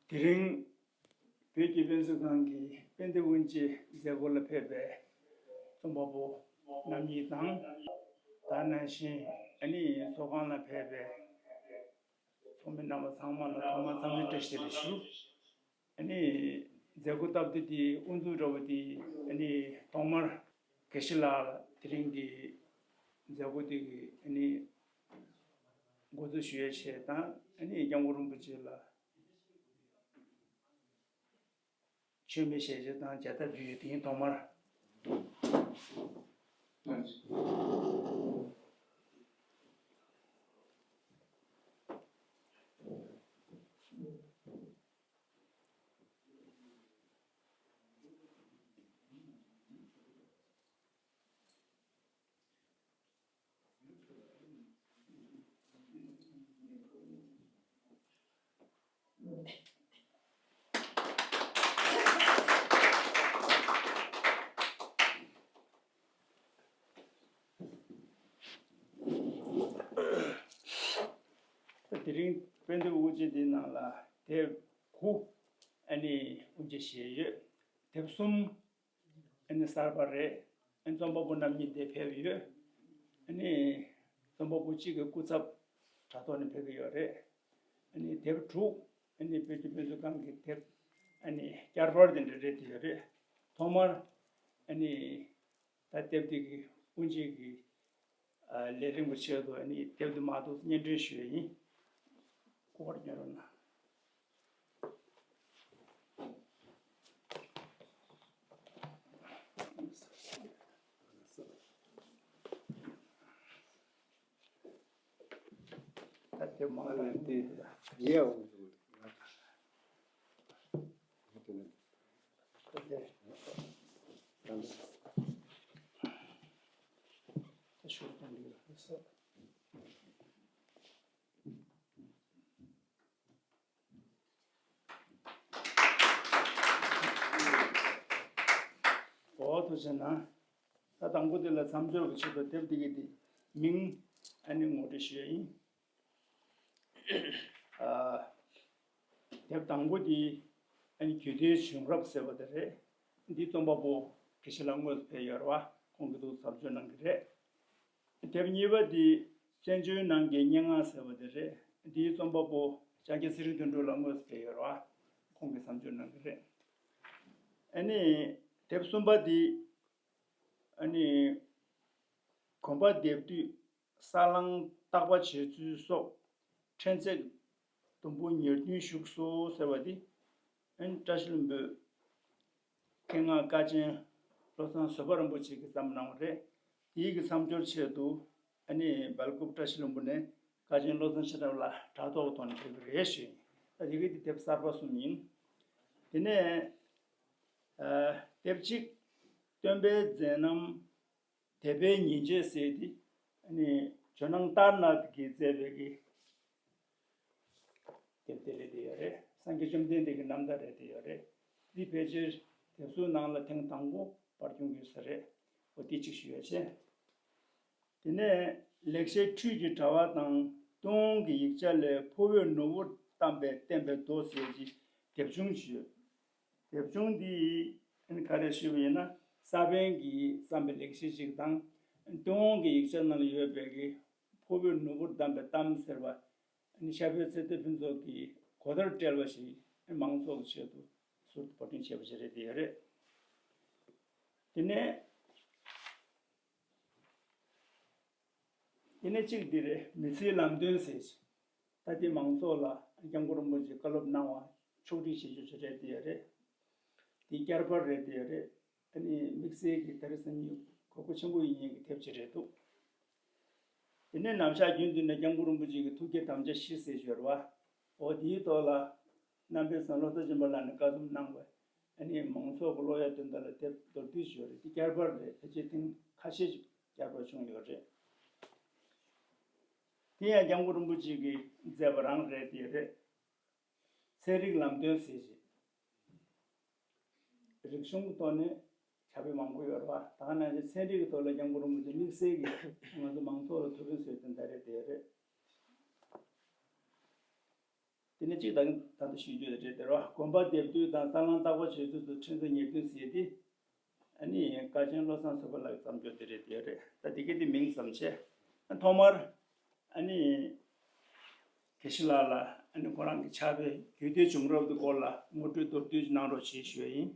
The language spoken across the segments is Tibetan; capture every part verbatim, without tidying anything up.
དེ་རིང་བོད་ཀྱི་དཔེ་མཛོད་ཁང་གི་དཔེ་དེབ་དབུ་འབྱེད་མཛད་སྒོ་ལ་ཕེབས་པའི་རྩོམ་པ་པོ་རྣམ་གཉིས་དང་། ད་ནང་བཞིན་ཨ་ནི་ཚོགས་ཁང་ལ་ཕེབས་པའི་ཚོགས་མི་རྣམ་པ་ཚང་མ་ལ་ཐོག་མར་འཚམས་འདྲི་བཀྲ་ཤིས་བདེ་ལེགས་ཞུ། ཨ་ནི་མཛད་སྒོ་སྟབས་བདེ་དེ་དབུ་འཛུགས་འདྲ་བོ་དེ་ཨ་ནི་ཐོག་མར་དགེ་བཤེས་ལགས་ལ་དེ་རིང་གི་མཛད་སྒོ་དེ་གི་ཨ་ནི་འགོ་འཛུགས་ཞུ་ཡས་ཆེད་དང་། ཨ་ནི་སྐྱབས་མགོན་རིན་པོ་ཆེ་ལ་མཆོད་མེ་ཞལ་ཕྱེ་དང་མཇལ་དར་ཕུལ་ཡོད། དེ་ཡིན། ཐོག་མར། དེ་རིང་དཔེ་དེབ་དབུ་འབྱེད་འདིའི་ནང་ལ་དེབ་དགུ་ཨ་ནི་དབུ་འབྱེད་བྱས་ཡོད། དེབ་གསུམ་ཨ་ནི་གསར་པ་རེད། ཨ་ནི་རྩོམ་པ་པོ་རྣམ་གཉིས་དེ་ཕེབས་ཡོད། ཨ་ནི་རྩོམ་པ་པོ་གཅིག་གི་སྐུ་ཚབ་དྲ་ཐོག་ནས་ཕེབས་ཀྱི་ཡོད་རེད། ཨ་ནི་དེབ་དྲུག་ཨ་ནི་བོད་ཀྱི་དཔེ་མཛོད་ཁང་གི་དེབ་ཨ་ནི་བསྐྱར་པར་དེ་འདྲ་རེད་དེ་ཡོད་རེད། ཐོག་མར་ཨ་ནི་ད་དེབ་དེ་གི་དབུ་འབྱེད་ཀྱི་ཨ་ལས་རིམ་གྱི་ཆེད་དུ་ཨ་ནི་དེབ་དེ་མར་ཏོག་ཙམ་སྙན་སྒྲོན་ཞུ་ཡས་ཡིན། སྐུ་པར་སྙན་རོ་ན། ད་དེ་མ་ལ་དེ་ཡས་འོང་། འོ་ཐུགས་རྗེ་གནང་། ད་དང་པོ་དེ་ལ་མཚམས་སྦྱོར་གྱི་ཆེད་དུ་དེབ་འདི་གི་དེ་མིང་ཨ་ནི་ངོ་སྤྲོད་ཞུ་ཡ་ཡིན། ཨ། དེབ་དང་པོ་འདི་ཨ་ནི་རྒྱུད་སྡེའི་བྱུང་རབས་ཟེར་བ་དེ་རེད། འདི་རྩོམ་པ་པོ་དགེ་བཤེས་ལགས་དངོས་སུ་ཕེབས་ཡོད་རེད་བ། ཁོང་གིས་འདུག་ཟབ་སྦྱོང་གནང་གི་རེད། དེབ་གཉིས་པ་འདི་བཙན་བྱོལ་ནང་གི་སྙན་ངག་ཟེར་བ་དེ་རེད། འདིའི་རྩོམ་པ་པོ་ལྕང་སྐྱ་ཚེ་རིང་དོན་གྲུབ་ལགས་དངོས་སུ་ཕེབས་ཡོད་རེད་བ། ཁོང་གིས་ཟབ་སྦྱོང་གནང་གི་རེད། ཨ་ནི་དེབ་གསུམ་པ་འདི་ཨ་ནི་གོམ་པ་རྡེབ་དུས་ས་བསླང་བརྟག་པ་བྱེད་ཚུལ་སོགས་ཕྲན་ཚེགས་དུམ་བུ་ཉེར་བདུན་བཞུགས་སོ་ཟེར་བ་འདི་ཨ་ནི་བཀྲ་ཤིས་ལྷུན་པོའི་མཁན་ངག་ཀ་ཆེན་བློ་བཟང་བཟོད་པ་རིན་པོ་ཆེ་གིས་བརྩམས་གནང་བ་རེད། དེའི་གི་མཚམས་སྦྱོར་ཆེད་དུ་ཨ་ནི་སྦེལ་ཀོབ་བཀྲ་ཤིས་ལྷུན་པོ་ནས་ཀ་ཆེན་བློ་བཟང་ཤེས་རབ་ལགས་དྲ་ཐོག་ཐོག་ནས་ཕེབས་ཀྱི་རེད་ཞུ་ཡིན། ད་དེ་གི་དེ་དེབ་གསར་པ་གསུམ་ཡིན། དེ་ནས་ཨ་དེབ་གཅིག་སྟོན་པའི་མཛད་རྣམ་དད་པའི་ཉིན་བྱེད་ཟེར་ཏེ་ཨ་ནི་ཇོ་ནང་ལྟར་ན་གིས་མཛད་པའི་གི་དེབ་དེ་རེད་དེ་ཡོད་རེད། སངས་རྒྱས་བཅོམ་ལྡན་འདས་ཀྱི་རྣམ་ཐར་རེད་དེ་ཡོད་རེད། འདི་ཕལ་ཆེར་དེབ་གཟུགས་ནང་ལ་ཐེངས་དང་པོ་པར་སྐྱོན་གྱི་ས་རེད། འོ་དེ་གཅིག་ཞུ་ཡ་བྱས། དེ་ནས་ལེགས་བཤད་འཕྲུལ་གྱི་དྲ་བ་དང་ཏུན་ཧོང་གི་ཡིག་ཆ་ལས་ཕོ་བོས་ནོར་བུར་གཏམས་པའི་བསྟན་པའི་མདོ་ཟེར་གྱི་དེབ་ཆུང་ཞིག་ཡོད། དེབ་ཆུང་འདི་ཨ་ནི་ག་རེ་ཞུས་པ་ཡིན་ན། ས་པཎ་གྱིས་བརྩམས་པའི་ལེགས་བཤད་ཅིག་དང་། ཏུན་ཧོང་གི་ཡིག་ཆ་ནང་ལ་ཡོད་པའི་གི་ཕོ་བོས་ནོར་བུར་གཏམས་པའི་གཏམ་ཟེར་བ། ཨ་ནི་ཤར་པའི་ཚེ་བརྟན་ཕུན་ཚོགས་ཀྱིས་གོ་བརྡར་སྤྲད་པ་ཞིག་ཨ་ནི་མང་ཚོགས་ཀྱི་ཆེད་དུ་ཟུར་དུ་པར་སྐྲུན་བྱས་པ་ཞིག་རེད་དེ་ཡོད་རེད། དེ་ནས། དེ་ནས་གཅིག་འདི་རེད། མི་ཚེའི་ལམ་སྟོན་ཟེར་ཞིག་ད་ལྟའི་མང་ཚོགས་ལ་སྐྱབས་མགོན་རིན་པོ་ཆེས་བཀའ་སློབ་གནང་བ་ཕྱོགས་སྒྲིག་བྱེད་རྒྱུ་ཞིག་རེད་དེ་ཡོད་རེད། དེ་བསྐྱར་པར་རེད་དེ་ཡོད་རེད། ཨ་ནི་དམིགས་བསལ་གྱི་ད་རེས་སང་ཉིན་དགོས་མཁོ་ཆེན་པོ་ཡིན་མཁན་གྱི་དེབ་ཅིག་རེད་འདུག་དེ་ནས་ནམ་ཞག་རྒྱུན་དུ་ནས་སྐྱབས་མགོན་རིན་པོ་ཆེ་གི་ཐུགས་བསྐྱེད་དམ་བཅའ་བཞི་ཟེར་ཞིག་ཡོད་རེད་བ། འོ་དེའི་ཐོག་ལ་རྣམ་པའི་སྲས་བློ་བཟང་སྦྱིན་པ་ལགས་ནས་བཀའ་གསུང་གནང་བ། ཨ་ནི་མང་ཚོགས་ཀྱི་ཀློག་ཡ་དོན་དག་ལ་དེབ་མདོར་བསྡུས་ཤིག་ཡོད་རེད། དེ་བསྐྱར་པར་རེད། ཕལ་ཆེར་ཐེངས་ཁ་ཤས་ཤིག་བསྐྱར་པར་བྱུང་ཡོད་རེད། དེ་ཡང་སྐྱབས་མགོན་རིན་པོ་ཆེ་གིས་མཛད་པ་རང་རེད་དེ་རེད། ཚན་རིག་ལམ་སྟོན་ཟེར་ཞིག་རིག་གཞུང་གི་ཐོག་ནས་ཕྱག་དཔེ་མང་པོ་ཡོད་རེད་བ། ད་ག་ནང་བཞིན་ཚན་རིག་གི་ཐོག་ལ་སྐྱབས་མགོན་རིན་པོ་ཆེ་དམིགས་བསལ་གྱིས་ང་ཚོ་མང་ཚོགས་ལ་ཐུགས་ཕན་གསོས་དོན་དག་རེད་དེ་རེད། དེ་ནས་གཅིག་དང་ད་ལྟ་ཞུ་རྒྱུ་རེད་དེ་རོ། དགོན་པ་འདེབས་དུས་དང་གསར་ལམ་བརྟག་པ་བྱེད་དུས་སུ་ཁྲིམས་སྲོལ་ཉེར་བདུན་ཟེར་ཏེ། ཨ་ནི་དཀའ་ཆེན་བློ་བཟང་བཟང་པོ་ལགས་ཀྱིས་བརྩམས་ཆོས་དེ་རེད་དེ་རེད། ད་དེ་གའི་དེ་མིང་ཙམ་བྱས། ཐོག་མར་ཨ་ནི་དགེ་བཤེས་ལགས་ལ་ཨ་ནི་ཁོ་རང་གི་ཕྱག་དཔེ་རྒྱུད་སྡེ་བྱུང་རབས་དེ་སྐོར་ལ་ངོ་སྤྲོད་མདོར་བསྡུས་གནང་རོགས་ཞེས་ཞུ་བ་ཡིན།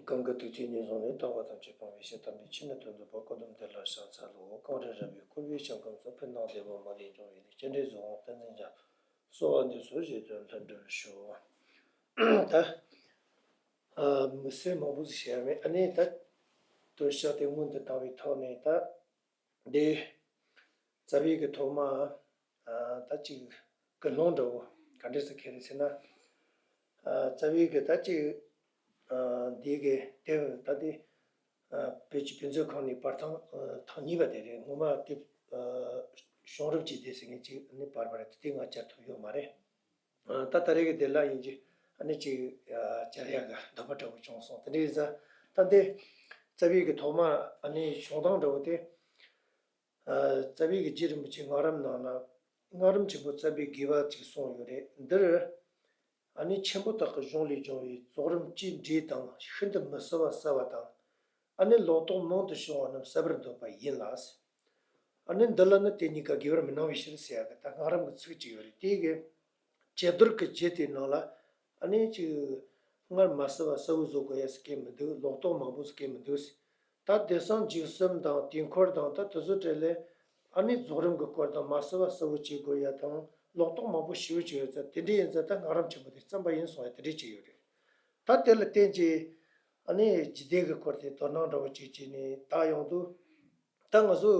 གང་གི་དུས་ཚོད་ཉིད་བཟུང་ནས། ལྟ་བ་ཐམས་ཅད་སྤང་བའི་ཕྱིར། དམ་པའི་ཆོས་ནི་དོན་རྫོགས་པ། ཀུན་རྫོབ་འདི་ལ་ཕྱག་འཚལ་ལོ། གངས་རི་ར་བས་བསྐོར་བའི་ཞིང་ཁམས་སུ། ཕན་དང་བདེ་བ་མ་ལུས་འབྱུང་བའི་གནས། སྤྱན་རས་གཟིགས་དབང་བསྟན་འཛིན་རྒྱ་མཚོ། གསོལ་བ་འདེབས་སོ་རྗེ་བཙུན་ལྷུན་གྲུབ་ཤོག་ད་ཨ་མི་སེར་མང་པོ་ཞིག་བཤད་མེད། ཨ་ནི་ད་དོན་བཤད་དེ་སྔོན་དུ་བཏང་བའི་ཐོག་ནས། ད་འདི་རྩ་བའི་གི་ཐོག་མ་ཨ་ད་ཅིག་ཀུན་སློང་འདྲ་བོ་ག་འདྲས་སེ་ཁེལ་རེད་ཟེར་ན། ཨ་རྩ་བའི་གི་ད་ཅིག་ཨ་འདི་གི་དེབ་ད་དེ་ཨ་བོད་ཀྱི་དཔེ་མཛོད་ཁང་ནས་པར་ཐེངས་ཨ་ཐེངས་གཉིས་པ་དེ་རེད། སྔོན་མ་དེབ་ཨ་བྱུང་རབས་ཀྱི་སྡེ་ཟེར་མཁན་ཅིག་ཨ་ནི་པར་པ་རེད། དེ་ང་བསྐྱར་ཐུབ་ཡོད་མ་རེད། ཨ་ད་ད་རེས་ཀྱི་དེ་ལ་ཡིན་གྱི་ཨ་ནི་ཅིག་ཨ་བཅར་ཡག་གི་འདོད་པ་འདྲ་བོ་བྱུང་སོང་། དེ་འདྲ་ཡིན་ཙང་ད་འདི་རྩ་བའི་གི་ཐོག་མ་ཨ་ནི་བྱུང་སྟངས་འདྲ་བོ་དེ། ཨ་རྩ་བའི་གི་རྗེ་རིན་པོ་ཆེ་སྔགས་རམས་ནང་ན། སྔགས་རམས་ཆེན་པོ་རྩ་བའི་དགེ་བ་ཅིག་གསུངས་ཡོད་རེད། འདིར་ཨ་ནི་ཆེན་པོ་དག་གི་གཞུང་ལས་བྱུང་བའི་རྫོགས་རིམ་བཅུའི་འབྲས་དང་། ཤིན་ཏུ་མི་བསྲུབས་པ་བསྲུབས་པ་དང་། ཨ་ནི་ལོག་རྟོག་མང་དུ་བྱུང་བ་རྣམས་བསལ་བར་འདོད་པ་ཡིན་ལ། ཨ་ནི་འདི་ལ་ནི་དེ་གཉིས་ཀ་དགེ་བར་མི་སྣང་བའི་ཕྱིར་ཟེར་ཡག་གི་ད་སྔགས་རམས་ཀྱི་ཚིག་ཅིག་ཡོད་རེད། དེ་གི་ཇི་ལྟར་གྱི་རྗེ་དེའི་ནང་ལ་ཨ་ནི་ཅིག་སྔར་མ་བསྲུབས་པ་གསལ་བོ་བཟོ་དགོས་ཡ་ཟེར་མཁན་མི་འདུག་ལོག་རྟོག་མང་པོ་ཟེར་མཁན་མི་འདུག་ད་བདེ་གསལ་འཇིགས་གསུམ་དང་དུས་འཁོར་དང་ད་དེ་ཚོ་གྲས་ལས་ཨ་ནི་རྫོགས་རིམ་གྱི་སྐོར་དང་མ་བསྲུབས་པ་གསལ་བོ་བྱེད་དགོས་ཡ་དང་ལོག་རྟོག་མང་པོ་ཞེ་པོ་ཅིག་ཡོད་ཙང་། དེ་འདྲ་ཡིན་ཙང་ད་སྔགས་རམས་ཆེན་པོ་དེ་བརྩམས་པ་ཡིན་གསུང་ཡ་དེ་འདྲ་ཅིག་ཡོད་རེད། ད་དེ་ལ་བརྟེན་ཅིག་ཨ་ནི་རྒྱུད་སྡེ་གི་སྐོར་དེ་དོ་སྣང་འདྲ་བོ་ཅིག་བྱས་ནས་ད་ཡོང་དུས། ད་ང་ཚོ་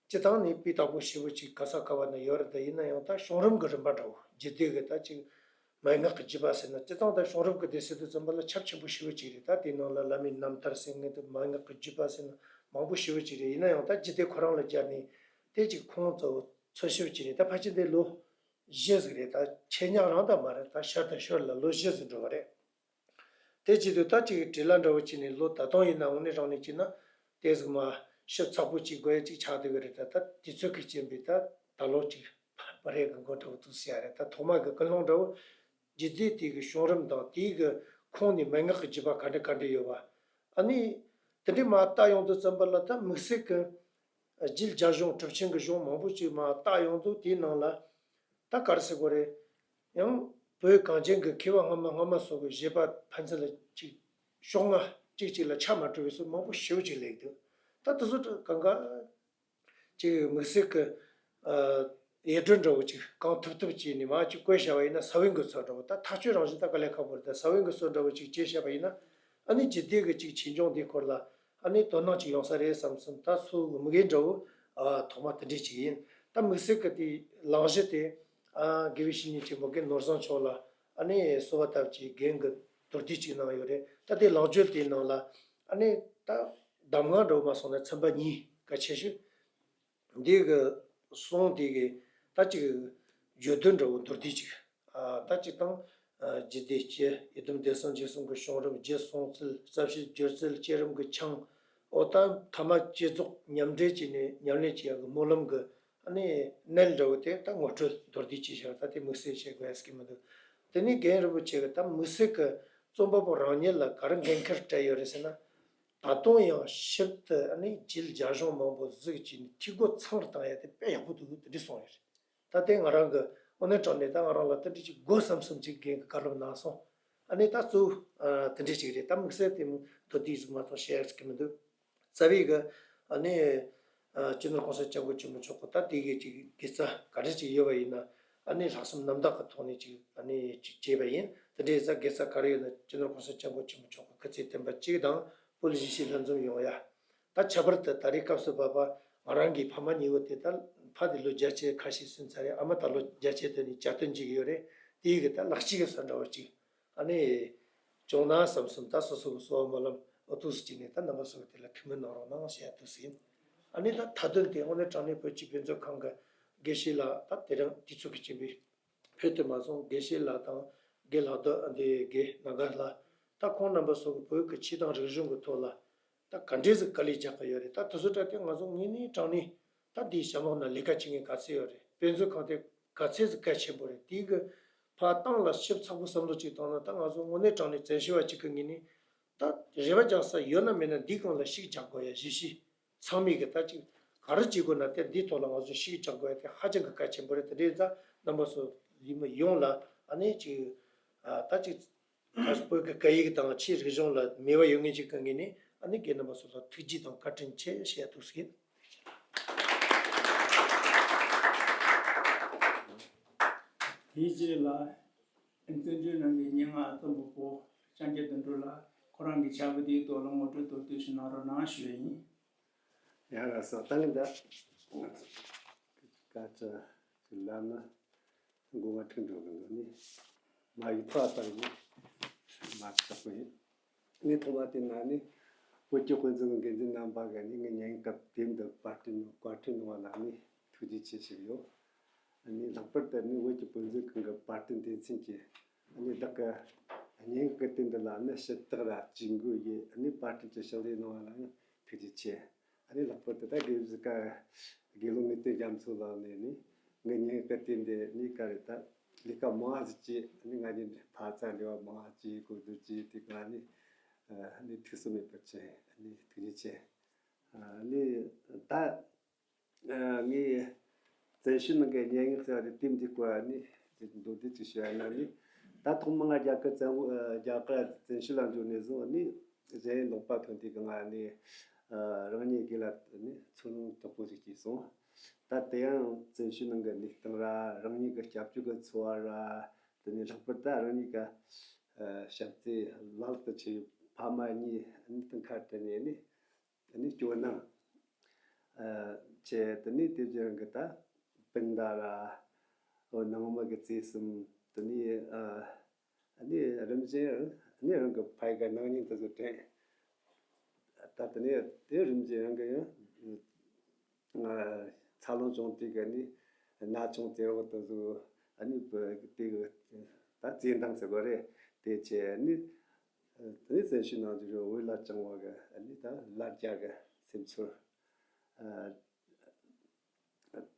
སྤྱི་བཏང་ནས་སྤུས་དག་པོ་ཞེ་པོ་ཅིག་ག་ས་ག་བ་ན་ཡོད་རེད། ད་ཡིན་ན་ཡང་ད་བྱུང་རིམ་གྱི་རིམ་པ་འདྲ་བོ། རྒྱུད་སྡེ་གི་ད་ཅིག་མན་ངག་གི་བརྒྱུད་པ་ཟེར་ན། སྤྱི་བཏང་ད་བྱུང་རིམ་གྱི་སྡེ་ཟེར་དུས་ཙམ་པ་ལ་ཁྱབ་ཆེན་པོ་ཞེ་པོ་ཅིག་རེད། ད་དེའི་ནང་ལ་བླ་མའི་རྣམ་ཐར་ཟེར་མཁན་དེ། མན་ངག་གི་བརྒྱུད་པ་ཟེར་ན་མང་པོ་ཞེ་པོ་ཅིག་རེད། ཡིན་ན་ཡང་ད་རྒྱུད་སྡེ་ཁོ་རང་ལ་སྦྱར་ནས་དེ་ཅིག་ཁུངས་གཙོ་བོ་ཚོ་ཞེ་པོ་ཅིག་རེད། ད་ཕལ་ཆེར་འདི་ལོ་བཞི་ཟིག་རེད། ད་ཆེད་མངགས་རང་ད་མ་རེད། ད་ཤར་དང་ཤོར་ལ་ལོ་བཞི་ཟིག་འགྲོ་བ་རེད། དེ་བྱེད་དུས་ད་ཅིག་བྲེལ་བ་འདྲ་བོ་བྱས་ནས་ལོ་ད་དུང་ཡིན་ན་དངོས་གནས་དྲང་གནས་བྱས་ན་དེ་ཟིག་མ་ཞིབ་ཚགས་པོ་ཅིག་དགོས་ཡ་ཅིག་ཆགས་བསྡད་ཀྱི་རེད། ད་ད་དུས་ཚོད་ཀྱི་རྐྱེན་པས་ད་ད་ལོ་ཅིག་པ་རེ་གི་མགོ་འདྲ་བོ་འདུག་ཟེར་ཡ་རེད། ད་ཐོག་མ་གི་ཀུན་སློང་འདྲ་བོ་རྒྱུད་སྡེ་དེ་གི་བྱུང་རིམ་དང་དེའི་གི་ཁུངས་ནས་མན་ངག་གི་བརྒྱུད་པ་ག་འདྲ་ག་འདྲ་ཡོད་པ། ཨ་ནི་དེ་འདྲའི་མ་བལྟ་ཡོང་དུས་ཙམ་པ་ལ་ད་དམིགས་བསལ་གི་རྒྱུད་རྒྱ་གཞུང་གྲུབ་ཆེན་གྱི་གཞུང་མང་པོ་ཅིག་མ་བལྟ་ཡོང་དུས། དེའི་ནང་ལ་ད་ག་རེ་ཟེར་དགོས་རེད། ཡང་བོད་གངས་ཅན་གྱི་མཁས་པ་སྔ་མ་སྔ་མ་སོགས་ཀྱི་བཞེད་པ་ཕན་ཚུན་ལ་ཅིག་ཕྱོགས་སྔ་གཅིག་གཅིག་ལ་ཆ་མ་འགྲོ་བའི་སོགས་མང་པོ་ཞེ་པོ་ཅིག་སླེབས་འདུག་ད་དེ་ཚོ་གང་ག་ཅིག་དམིགས་བསལ་གྱི་ཨ་ཡིག་འབྲུ་འདྲ་བོ་ཅིག་གང་ཐུབ་ཐུབ་བྱས་ནས་མར་ཅིག་བཀོད་བཞག་པ་ཡིན་ན་ས་བོན་གྱི་ཚོགས་འདྲ་བོ། ད་ཐག་གཅོད་རང་བཞིན་ད་དཀའ་ལས་ཁག་པོ་རེད། ད་ས་བོན་གྱི་ཚོགས་འདྲ་བོ་ཅིག་བྱས་བཞག་པ་ཡིན་ན། ཨ་ནི་རྒྱུད་སྡེ་གི་ཅིག་ཆོས་འབྱུང་འདིའི་སྐོར་ལ་ཨ་ནི་དོ་སྣང་ཅིག་ཡོང་ས་རེད་བསམ་བསམ། ད་སོ་དམིགས་ཡུལ་འདྲ་བོ་ཨ་ཐོག་མ་དེ་འདྲས་ཅིག་ཡིན། ད་དམིགས་བསལ་གྱི་དེ་གླེང་གཞི་དེ་ཨ་དགེ་བའི་བཤེས་གཉེན་ཆེན་པོ་རྒན་ནོར་བཟང་མཆོག་ལ་ཨ་ནི་གསོལ་བ་བཏབ་ཅིག་རྒན་གྱིས་མདོར་བསྡུས་ཅིག་གནང་ཡོད་རེད། ད་དེ་ལེགས་བརྗོད་དེའི་ནང་ལ་ཨ་ནི་ད་གདམས་ངག་འདྲ་བོ་མ་སོང་ན་ཚན་པ་གཉིས་ཀ་ཆེ་ཤོས། འདི་གི་གསུང་དེ་གི་ད་ཅིག་བརྗོད་དོན་འདྲ་བོ་མདོར་བསྡུས་ཅིག་ཨ་ད་ཅིག་དང་། ཨ་རྒྱུད་སྡེ་སྤྱི། ཡི་དམ་བདེ་གསལ་འཇིགས་གསུམ་གྱི་བྱུང་རིམ། རྒྱུད་གསུང་ཚུལ། རྩ་བཤད་སྦྱོར་ཚུལ། བསྐྱེད་རིམ་གྱི་ཆིངས། འོ་ད་ཐ་མ་བསྐྱེད་རྫོགས་མཉམ་འབྲེལ་བྱས་ནས་ཉམས་ལེན་བྱེད་ཡག་གི་སྨོན་ལམ་གྱི་ཨ་ནི་གནད་འདྲ་བོ་དེ་ད་ངོ་སྤྲོད་མདོར་བསྡུས་ཅིག་བྱས། ད་དེ་དམིགས་བསལ་བྱེད་དགོས་ཡ་ཟེར་གྱི་མི་འདུག་དེ་ནས་རྒན་རིན་པོ་ཆེ་གིས་ད་དམིགས་བསལ་གྱི་རྩོམ་པ་པོ་རང་ཉིད་ལ་ག་རེ་འགན་འཁུར་སྤྲད་ཡོད་རེད་ཟེར་ན། ད་དུང་ཡང་ཞིབ་ཏུ་ཨ་ནི་རྒྱུད་རྒྱ་གཞུང་མང་པོ་གཟིགས་བྱས་ནས་འཐུས་སྒོ་ཚང་བཏང་ཡ་དེ་དཔེ་ཡག་པོ་འདུག་དེ་འདྲ་གསུངས་ཡོད་རེད། ད་དེ་ང་རང་གི་དངོས་གནས་དྲང་གནས་ད་ང་རང་ལ་དེ་འདྲ་ཅིག་དགོས་བསམ་བསམ་ཅིག་རྒན་གྱིས་བཀའ་སློབ་གནང་སོང་། ཨ་ནི་ད་གཙོ་བོ་ཨ་དེ་འདྲ་ཅིག་རེད། ད་དམིགས་བསལ་དེ་མདོར་བསྡུས་ཟིག་མ་གཏོགས་བཤད་ཡག་ཅིག་མི་འདུག་རྩ་བའི་གི་ཨ་ནི་ཨ་སྤྱི་ནོར་༸གོང་ས་༸སྐྱབས་མགོན་ཆེན་པོ་མཆོག་གི་ད་དེ་གི་ཅིག་དགེ་རྩ་ག་འདྲ་ཅིག་ཡོད་པ་ཡིན་ན། ཨ་ནི་ལྷག་བསམ་རྣམ་དག་གི་ཐོག་ནས་ཅིག་ཨ་ནི་ཅིག་བྱས་པ་ཡིན། དེ་འདྲའི་ས་དགེ་རྩ་ག་རེ་ཡོད་ན་སྤྱི་ནོར་༸གོང་ས་༸སྐྱབས་མགོན་ཆེན་པོ་མཆོག་གི་སྐུ་ཚེ་བརྟན་པ་གཅིག་དང་། བོད་གཞིས་བྱེས་ལྷན་འཛོམས་ཡོང་ཡ། ད་ཁྱད་པར་དུ་ད་རེས་སྐབས་སུ་བབ་པ་ང་རང་གི་ཕ་མ་གཉིས་པོ་དེ་ད་ཕ་དེ་ལོ་བརྒྱད་ཅུ་ཁ་ཤས་སོན་ཚར་རེད། ཨ་མ་ད་ལོ་བརྒྱད་ཅུ་དོན་ནས་གྱ་སྟོན་བྱེད་ཀྱི་ཡོད་རེད། དེའི་གི་ད་ལག་ཕྱིས་ཀྱི་ས་འདྲ་བོ་ཅིག་ཨ་ནི་བྱུང་ན་བསམ་བསམ། ད་སོ་སོ་གི་གསོལ་བ་སྨོན་ལམ་འོ་ཐུགས་སུ་བྱས་ནས་ད་རྣམ་པ་ཚོ་གི་དེ་ལ་ཐུགས་སྨོན་གནང་རོགས་གནང་ཞེས་ཐུགས་སུ་ཡིན། ཨ་ནི་ད་མཐའ་དོན་དེ་དངོས་གནས་དྲང་གནས་བོད་ཀྱི་དཔེ་མཛོད་ཁང་གི་དགེ་བཤེས་ལགས། ད་དེ་རིང་དུས་ཚོད་ཀྱི་རྐྱེན་པས་ཕེབས་ཐུབ་མ་སོང་། དགེ་བཤེས་ལགས་དང་དགེ་ལགས་དོ་འདི་དགེ་ན་ག་ལགས། ད་ཁོང་རྣམ་པ་ཚོ་གི་བོད་ཀྱི་ཆོས་དང་རིག་གཞུང་གི་ཐོག་ལ། ད་ ད་ག་འདྲས་ཟིག་དཀའ་ལས་རྒྱག་གི་ཡོད་རེད། ད་དེ་ཚོ་ད་དེ་ང་ཚོ་དངོས་གནས་དྲང་གནས་ད་འདིའི་ཞབས་ལོགས་ན་ལས་ཀ་བྱེད་མཁན་ག་ཚད་ཡོད་རེད། དཔེ་མཛོད་ཁང་དེ་ག་ཚད་ཟིག་གལ་ཆེན་པོ་རེད། དེའི་གི་ཕར་ཏང་ལ་ཞིབ་ཚགས་པོ་བསམ་བློ་ཅིག་བཏང་ན། ད་ང་ཚོ་དངོས་གནས་དྲང་གནས་བཙན་བྱོལ་བ་གཅིག་གི་ངོས་ནས་ད་རེ་བ་རྒྱག་ས་ཡོད་ན་མེད་ན་འདིའི་སྒང་ལ་ཤུགས་རྒྱག་དགོས་ཡ། གཞིས་བྱེས་ཚང་མས་གི་ད་ཅིག་ག་རེ་བྱེད་དགོས་ན་དེ་འདིའི་ཐོག་ལ་ང་ཚོ་ཤུགས་རྒྱག་དགོས་ཡ་དེ་ཧ་ཅང་གི་གལ་ཆེན་པོ་རེད། དེ་འདྲའི་ད་རྣམ་པ་ཚོ་ཡིན་མི་ཡོངས་ལ་ཨ་ནི་ཅིག་ཨ་ད་ཅིག་ད་བོད་ཀྱི་སྐད་ཡིག་དང་ཆོས་རིག་གཞུང་ལ་མོས་པ་ཡོད་མཁན་ཅིག་གི་ངོས་ནས་ཨ་ནི་རྒན་རྣམ་པ་ཚོ་ལ་ཐུགས་རྗེ་དང་བཀའ་དྲིན་ཆེ་ཞུ་ཡ་འདུག་ཟེར། དེའི་རྗེས་ལ་བཙན་བྱོལ་ནང་གི་སྙན་ངག་རྩོམ་པ་པོ་ལྕམ་སྐྱ་དོན་གྲུབ་ལགས་ཁོ་རང་གི་བྱ་བ་དེའི་ཐོག་ལ་ངོ་སྤྲོད་མདོར་བསྡུས་ཤིག་གནང་རོགས་གནང་ཞུ་ཡ་ཡིན། ཡ་ལགས་སོ། ད་ནི་ད་སྐད་ཆ་དེ་ལབ་ན་མགོ་མ་ཐུག་འགྲོ་གི་འདུག་ནི། མ་ཡི་ཐོག་ལྟར་གྱི་མ་ཆགས་པ་ཡིན། ངས་ཐོག་མ་དེ་ན་ནི་བོད་ཀྱི་དཔེ་མཛོད་ཀྱི་འགན་འཛིན་རྣམ་པ་གིས་ནི་ངའི་སྙན་ངག་དེབ་འདི་པར་སྐྲུན་བཀའ་འཁྲོལ་གནང་བ་ལ་ནི་ཐུགས་རྗེ་ཆེ་ཞུས་ཡོད། ཨ་ནི་ལྷག་པར་དུ་ནི་བོད་ཀྱི་དཔེ་མཛོད་ཁང་གི་པར་སྐྲུན་སྡེ་ཚན་གྱིས་ཨ་ནི་བདག་གི་སྙན་ངག་གི་དེབ་འདི་ལ་ནི་ཞུ་དག་ར་ཇུས་འགོད་ཡེད། ཨ་ནི་པར་སྐྲུན་གྱི་ཕྱག་ལས་གནང་བ་ལ་ཡང་ཐུགས་རྗེ་ཆེ། ཨ་ནི་ལྷག་པར་དུ་ད་དགེ་བཤེས་ཀ་དགེ་སློང་ངེས་དོན་རྒྱ་མཚོ་ལགས་ནས་ནི་ངའི་སྙན་ངག་གི་དེབ་འདི་ནི་ག་རེ་ད་ལས་ཀ་མང་ང་ཟིག་བྱས། ཨ་ནི་ང་གཉིས་འདི་ཕར་ཚུར་འབྲེལ་བ་མང་ང་བྱས། གོ་བསྡུར་བྱས། དེ་ག་ནི་ཨ་ནི་ཐུགས་སུ་མེད་པར་བྱས། ཨ་ནི་ཐུགས་རྗེ་ཆེ། ཨ་ནི་ད་ཨ་ངས་བཙན་བྱོལ་ནང་གི་སྙན་ངག་ཟེར་བ་དེ་དེབ་འདིའི་སྐོར་ནི་མདོར་བསྡུས་ཅིག་ཞུ་ཡ་ན་ནི། ད་ཐོག་མར་ང་རྒྱ་གར་བཙན་བོ་ཨ་རྒྱ་གར་བཙན་བྱོལ་ལ་འབྱོར་ནས་བཟུང་ནི་གཞན་ཡུལ་ལུང་པ་ཐོན་དུས་གི་ང་ནི་ཨ་རང་ཉིད་སྒེར་ལ་ནི་འཚོ་སྣང་དྲག་པོ་ཞིག་སྐྱེས་སོང་། ད་དེ་ཡང་བཙན་བྱོལ་ནང་གི་གནས་སྟངས་ར། རང་ཉིད་ཀྱི་སྐྱབས་བཅོལ་གྱི་འཚོ་བ་ར། དེ་ནས་ལྷག་པར་དུ་རང་ཉིད་ཀྱི་ཨ་བྱམས་བརྩེ་བླ་ལྷག་ཏུ་ཆེ་བའི་ཕ་མ་གཉིས་ནི་དང་ཁ་བྲལ་ནས་ནི། དེ་ནས་སྐྱོ་སྣང་ཨ་བྱས། དེ་ནས་དེ་བཞིན་གྱི་ད་སྤུན་ཟླ་ར། འོ་ནང་མི་གི་བརྩེ་སེམས། དེ་ནས་ཨ་ཨ་ནི་རིམ་བཞིན་ཨ་ནི་རང་གི་ཕ་ཡུལ་གི་སྣང་བརྙན་དེ་ཚོ་དྲན། ད་དེ་ནས་དེ་རིམ་བཞིན་རང་གི་ཡང་ཨ་འཚར་ལོངས་བྱུང་དུས་གི་ནི་ན་ཆུང་དེ་འོག་དེ་ཚོ་ཨ་ནི་བུ་དེ་གི་ད་བརྩེ་འདང་ཟེར་དགོས་རེད། དེ་བྱས་ནི། དེ་ནས་བཙན་བྱོལ་ནང་དུ་འོད་ལ་བཅིངས་པ་གི་ཨ་ནི་ད་ལར་རྒྱ་གི་སེམས་ཚོར་ཨ་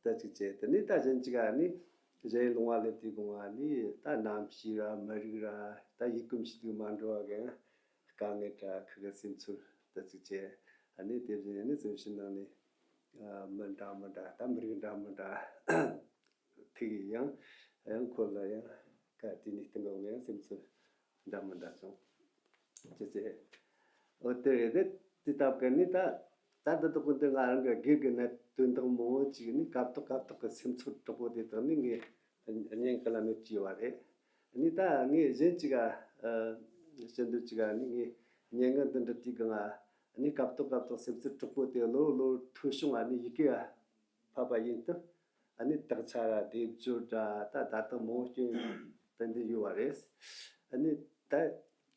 ད་ཅིག་བྱས། དེ་ནས་ད་གཞན་ཅིག་ཨ་ནི་གཞན་ལུང་བ་སླེབས་དུས་གོང་ཨ་ནི་ད་གནམ་གཤིས་ར་མི་རིགས་ར་ད་ཡིད་སྐུམ་ཞིག་ཏུ་མ་འགྲོ་བ་གི་དཀའ་ངལ་དྲག་ཁུ་གི་སེམས་ཚོར་ད་ཅིག་བྱས། ཨ་ནི་དེ་བཞིན་ཨ་ནི་བཙན་བྱོལ་ནང་ནས་ཨ་མི་འདྲ་མི་འདྲ་ད་མི་རིགས་འདྲ་མི་འདྲ་ཐུག་ཡང་ཡང་ཁོ་ལ་ཡང་ག་དེ་ནས་སྟེང་གི་ཡང་སེམས་ཚོར་འདྲ་མི་འདྲ་བྱུང་། ཅི་ཅི། འོ་དེ་རེད་དེ། དེ་ལྟ་བུ་གི་ནི་ད་ད་འདི་དག་གི་འདི་ང་རང་གི་སྒེར་གྱི་གནད་དོན་དག་མང་བོ་ཅིག་ནི་སྐབས་ཐོག་སྐབས་ཐོག་གི་སེམས་ཚོར་དྲག་པོ་དེ་དག་ནི་ངས་སྙན་གི་ལམ་ནས་བྲིས་པ་རེད། ནི་ད་ངས་གཞན་ཅིག་ག་ཨ་བཤད་འདོད་ཅིག་ག་ནི་ངས་སྙན་ངག་འདི་འབྲི་དུས་གི་ང་ནི་སྐབས་ཐོག་སྐབས་ཐོག་སེམས་ཚོར་དྲག་པོ་དེ་ལོ་ལོ་འཕྲོ་བྱུང་བ་ནི་ཡི་གེ་ཕབ་པ་ཡིན་སྟབས། ཨ་ནི་དག་ཆ་ར་སྡེབ་སྦྱོར་ར་ད་ད་དག་མང་པོ་སྐྱོན་ཏན་ཏན་ཡོད་པ་རེད། ཨ་ནི་ད་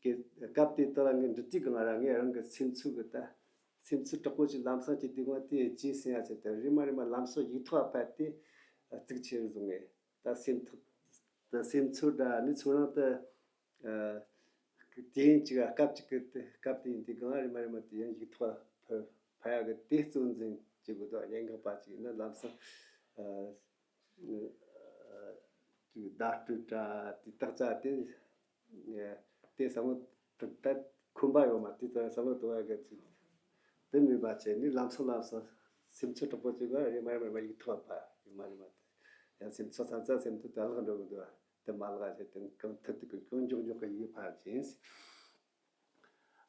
གི་སྐབས་དེ་དག་ལ་ངས་འབྲི་དུས་གི་ང་རང་ངས་རང་གི་སེམས་ཚོར་གི་ད་སེམས་ཚོར་དྲག་པོ་ཞིག་ལམ་སང་སྐྱེས་དུས་གང་དེ་རྗེས་ཟིན་ཡ་ཆེད་དུ་རེ་མ་རེ་མ་ལམ་སང་ཡིག་ཐོག་ཕབ་སྟེ་གཙིགས་ཆེར་བཟུང་ངས་ད་སེམས་ཐག་ད་སེམས་ཚོར་ར་ནི་ཚོར་རང་དུ། ཨ་དེ་ཡིན་གཅིག་ཨ་སྐབས་གཅིག་གི་དེ་སྐབས་དེ་ཡིན་དུས་གང་རེ་མ་རེ་མ་དེ་ཡང་ཡིག་ཐོག་ཕ་ཕ་ཡག་གི་དེ་གཙོ་འཛིན་བྱེད་དགོས་དོ། སྙན་ངག་པ་ཅིག་ཡིན་ན་ལམ་སང་ཨ་ཨ་ཅིག་བརྡ་སྤྲོད་དྲ་དེ་དག་ཆ་དེ་དེ་བསམ་བློ་ད་ད་ཁོམ་པ་ཡོད་མ་དེ་ད་བསམ་བློ་གཏོང་ཡག་གི་ཅིག་དེ་མིན་པ་བྱས་ནས་ལམ་སང་ལམ་སང་སེམས་ཚོར་དྲག་པོ་ཅིག་ག་རེ་མ་རེ་མ་རེ་མ་ཡིག་ཐོག་ཕ་ཡིན་མ་རེ་མ་དེ་ཡང་སེམས་ཚོར་ཚ་ཚ་སེམས་ཐོག་ད་ལྷག་འགྲོ་གི་འདུག་ཨ། དེ་མ་ལག་ཞིག་དེ་གང་ཐུབ་ཐུབ་ཀྱི་གང་མགྱོགས་མགྱོགས་ཀྱི་ཡིག་ཕར་ཕྱིན།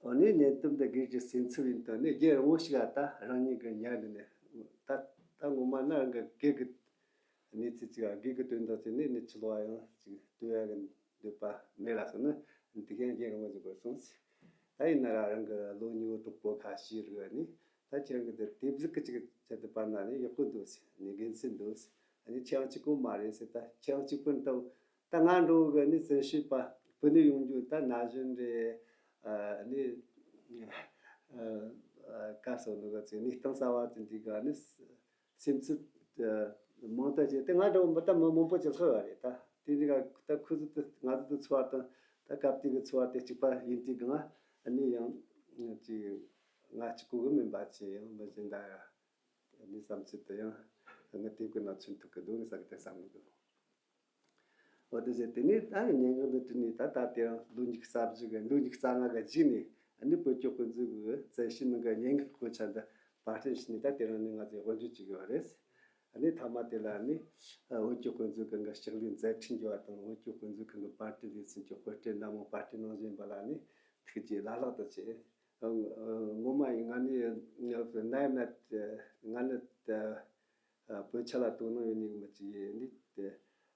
འོ་ནི་བརྙན་ཐུང་འདི་སྒེར་གྱི་སེམས་ཚབ་ཡིན་དོན་ནི་རྒྱལ་རིང་བོ་ཞིག་ལ་ད་རང་ཉིད་ཀྱི་ཉར་གི་ནས་ད་ད་ངོ་མ་ན་རང་གི་སྒེར་གྱི་གནས་ཚུལ་ཅིག་ལ་སྒེར་གྱི་དོན་དག་ཅིག་ནི་ནི་ཕྱི་ལོགས་ཡང་ཅིག་སྟོན་ཡ་གི་འདོད་པ་མེད་ལ་སོང་ན་འདི་གན་རྒྱལ་རིང་བོ་ཞིག་དགོས་སོང་ཟེར། ད་ཡིན་ན་ར་རང་གི་ལོ་ཉི་ཤུ་དྲུག་པོ་ཁ་ཤས་རེད་བ་ནི། ད་ཁྱེད་རང་གི་དེ་དེབ་གཟུགས་ཀྱི་ཅིག་ཆེད་དུ་པར་ན་ནི་ཡག་པོ་འདུག་ཟེར་ནི་དགེ་མཚན་འདུག་ཟེར། ཨ་ནི་ཁྱེད་རང་གཅིག་པོ་མ་རེད་ཟེར། ད་ཁྱེད་རང་གཅིག་པུ་འདྲ་བོ་ད་ང་འདྲ་བོ་གི་ནི་བཙན་བྱོལ་པ་བུད་ནས་ཡོང་རྒྱུ་ད་ན་གཞོན་རེད། ཨ་ནི་ཨ་ཨ་ག་སོགས་ནི་ག་ཚོད་ནི་གཏིང་ཟབ་བ་ཅན་དེ་ག་ནི་སེམས་ཚུལ་མང་དག་བྱས་ཏེ་ང་འདྲ་བོ་མི་ད་མི་མང་པོ་ཅིག་ལྷག་ཡོད་རེད། ད་དེ་འདྲ་ག་ད་ཁོ་ཚོ་ད་ང་ཚོ་ད་འཚོ་བ་དང་ད་སྐབས་དེ་གི་འཚོ་བ་དེ་གཅིག་པ་ཡིན་དུས་ག་ང་ཨ་ནི་ཡང་ཅིག་ང་གཅིག་པུ་གི་མིན་པ་ཅི་ཡང་མི་གཞན་དག་ཡང་ནི་བསམ་ཚུལ་དུ་ཡང་ངས་དེབ་ཀྱི་ནང་ཚུད་ཐུབ་ཀྱི་འདུག་ངས་ས་གི་དེ་བསམ་གི་འདུག་འོ་དེ་བྱས་དེ་ནས་ད་ཡང་སྙན་ངག་འདི་བྲིས་ནས་ད་ལྟ་དེ་རིང་ལོ་ཉི་ཤུ་རྩ་བཞི་གི་ལོ་ཉི་ཤུ་རྩ་ལྔ་གི་རྗེས་ནས་ཨ་ནི་བོད་ཀྱི་དཔེ་མཛོད་ཀྱི་བཙན་ཤེད་ནང་གི་སྙན་ངག་དཔེ་ཆ་འདི་པར་སྐྲུན་བྱས་ནས་ད་དེ་རིང་ནས་ང་ཚོས་དབུ་འབྱེད་བྱེད་ཀྱི་ཡོད་རེད། ཨ་ནི་མཐའ་མ་དེ་ལ་ཨ་ནི་བོད་ཀྱི་དཔེ་མཛོད་ཁང་གི་ཕྱག་ལས་མཛད་འཕྲིན་རྒྱས་པ་དང་བོད་ཀྱི་དཔེ་མཛོད་ཁང་གི་པར་སྐྲུན་ལས་ཚན་གྱི་དཔེ་སྐྲུན་སྣ་མང་པར་སྐྲུན་གནང་བཞིན་པ་ལ་ཨ་ནི་ཐུགས་རྗེ་བླ་ལྷག་ཏུ་ཆེ། ངོ་མ་ཡིན་ང་ནི་ནམ་ཡིན་ན་ང་ནི་བོད་ཆ་ལ་དོ་སྣང་ཡོད་ནི་མི་ཅིག་ཡིན་ནི།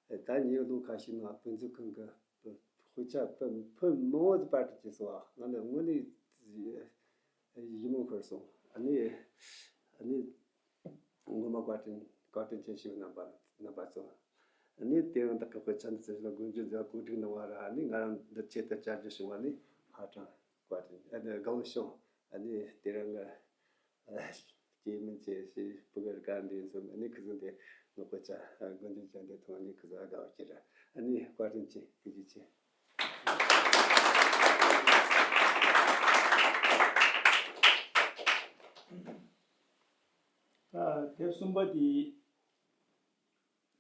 ད་ཉེ་བའི་ལོ་ཁ་ཤས་ནང་དཔེ་མཛོད་ཁང་གི་དཔེ་ཆ་ཕོན་མང་བོ་ཞིག་པར་སྐྲུན་བྱས་སོང་། ང་ནི་དངོས་གནས་ཡིད་སྨོན་འཁོར་སོང་། ཨ་ནི་ཨ་ནི། ངོ་མ་བཀའ་དྲིན་བཀའ་དྲིན་ཆེ་ཞུ། རྣམ་པ་རྣམ་པ་ཚོ། ཨ་ནི་དེ་རིང་བདག་གི་དཔེ་ཆ་འདི་ཚོ་ལ་མགོ་མཇུག་མཛད་གོ་སྒྲིག་གནང་བ་ར། ཨ་ནི་ང་རང་འདི་ཆེད་དུ་བཅར་རྒྱུ་བྱུང་བ་ནི་ཧ་ཅང་བཀའ་དྲིན། ཨ་ནི་དགའ་བོ་བྱུང་། ཨ་ནི་དེ་རིང་ང་སྐྱེས་སྨན་ཆེ་ཞེས་བུ་གར་ག་འདི་ཚོ་ཨ་ནི་ཁུ་ཚོ་འདི་ངོ་དཔེ་ཆ་མགོ་མཇུག་བཅར་འདི་ཐོག་ཨ་ནི་ཁུ་ཚོ་དགའ་བོ་སྐྱེས་ར། ཨ་ནི་བཀའ་དྲིན་ཆེ། ཐུགས་རྗེ་ཆེ། ད་དེབ་གསུམ་པ་དེ་